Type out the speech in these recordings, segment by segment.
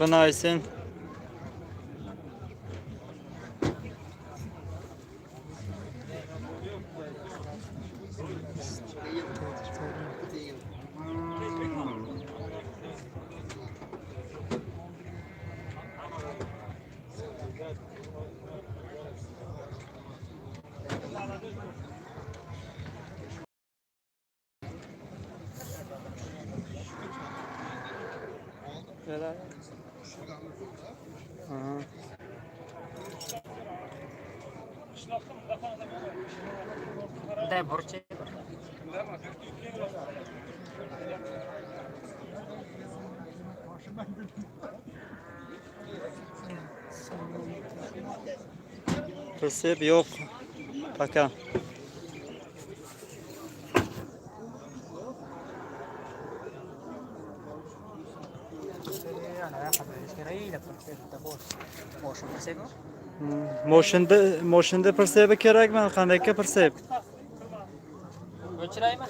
Бинависен. Прицеп yo'q пока. Moshinda прицеп i kerakmi? Qandayka прицеп? O'chiraymi?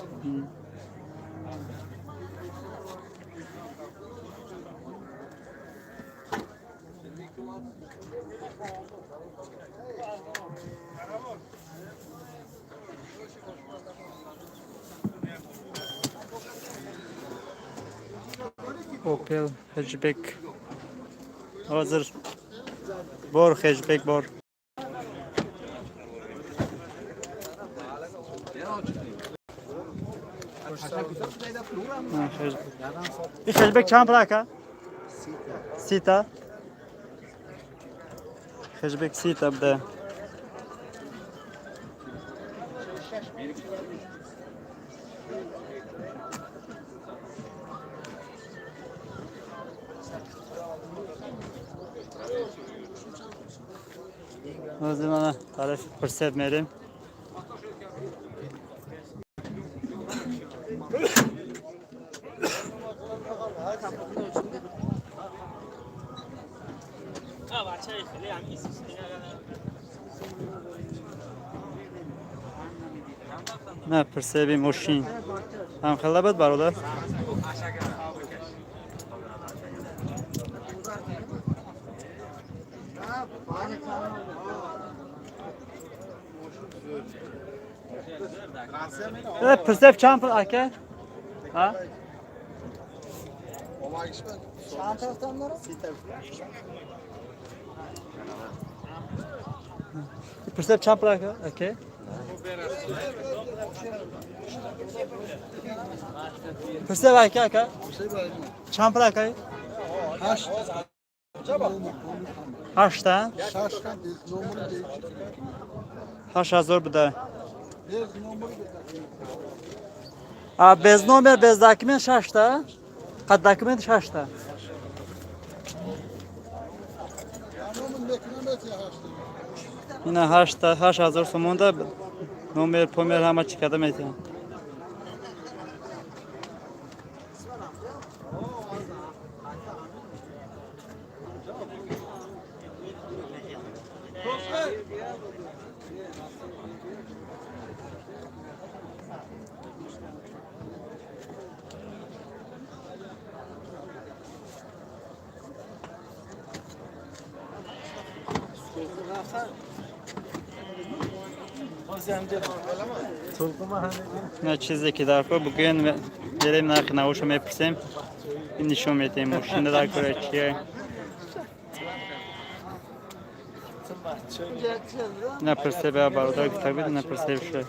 Opel hatchback. Hozir bor, hatchback bor. Ha, hatchback. И hatchback чанд пул, ака? Сита. Hatchback сита буда. Hozir mana tarif прицеп мерем. На прицеп и мошин. Ҳам хела буд, бародар? Прицеп чанд пул, ака? Ҳа? Прицеп чанд пул, ака? Ака? Прицеп ака, ака? Чанд пул, ака? Ҳашта? 8000 буда. А без номер, без документ шашта? Қад документ шашта? Ина ҳашта, 8000 сомонда номер, помер ҳама чӣ карда метиҳам. На чизе ки дар кор бугӯен, берем, нархи навошо мепурсем, ин нишон метиҳем, мошина дар кора чие. На прицеп бародар гуфта буд, на прицеп шуд.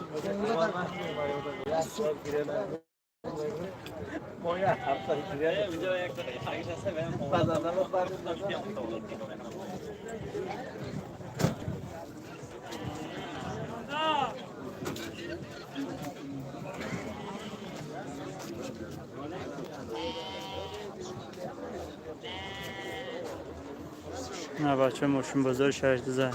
На бача, мошин бозори шашдиза.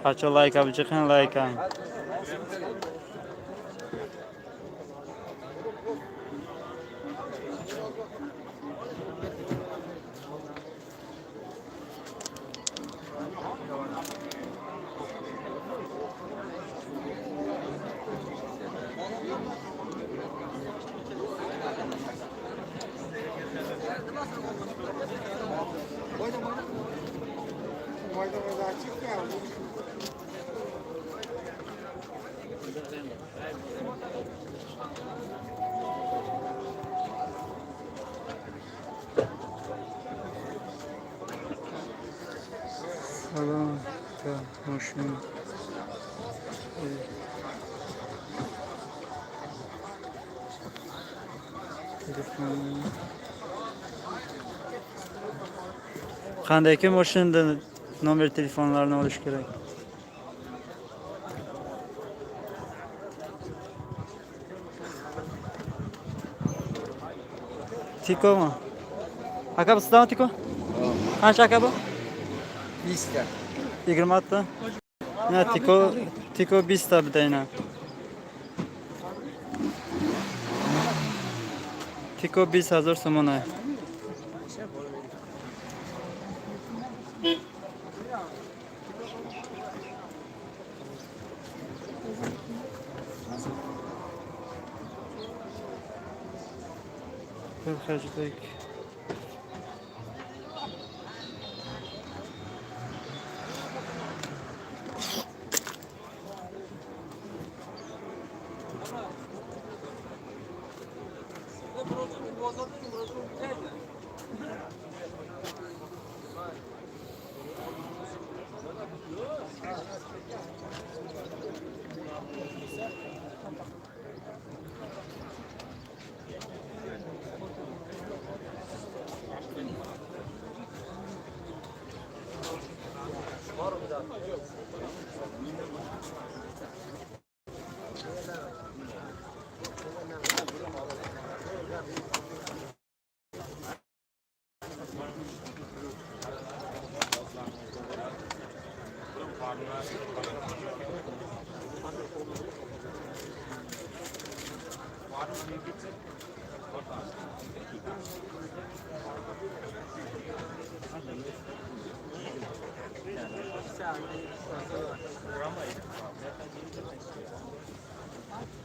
Бачо, лайка биҷиқен, лайка. Салом, мошин. Телефон. Qanday moshinada nomer telefonlarini olish kerak? Tikomi? Aka, bu sizdami Tiko? Qancha, aka, bu? 20 ta. 20 ta? Na, Tiko, Tiko 20 ta bitta ina. Tiko 20 000 сомон. Bir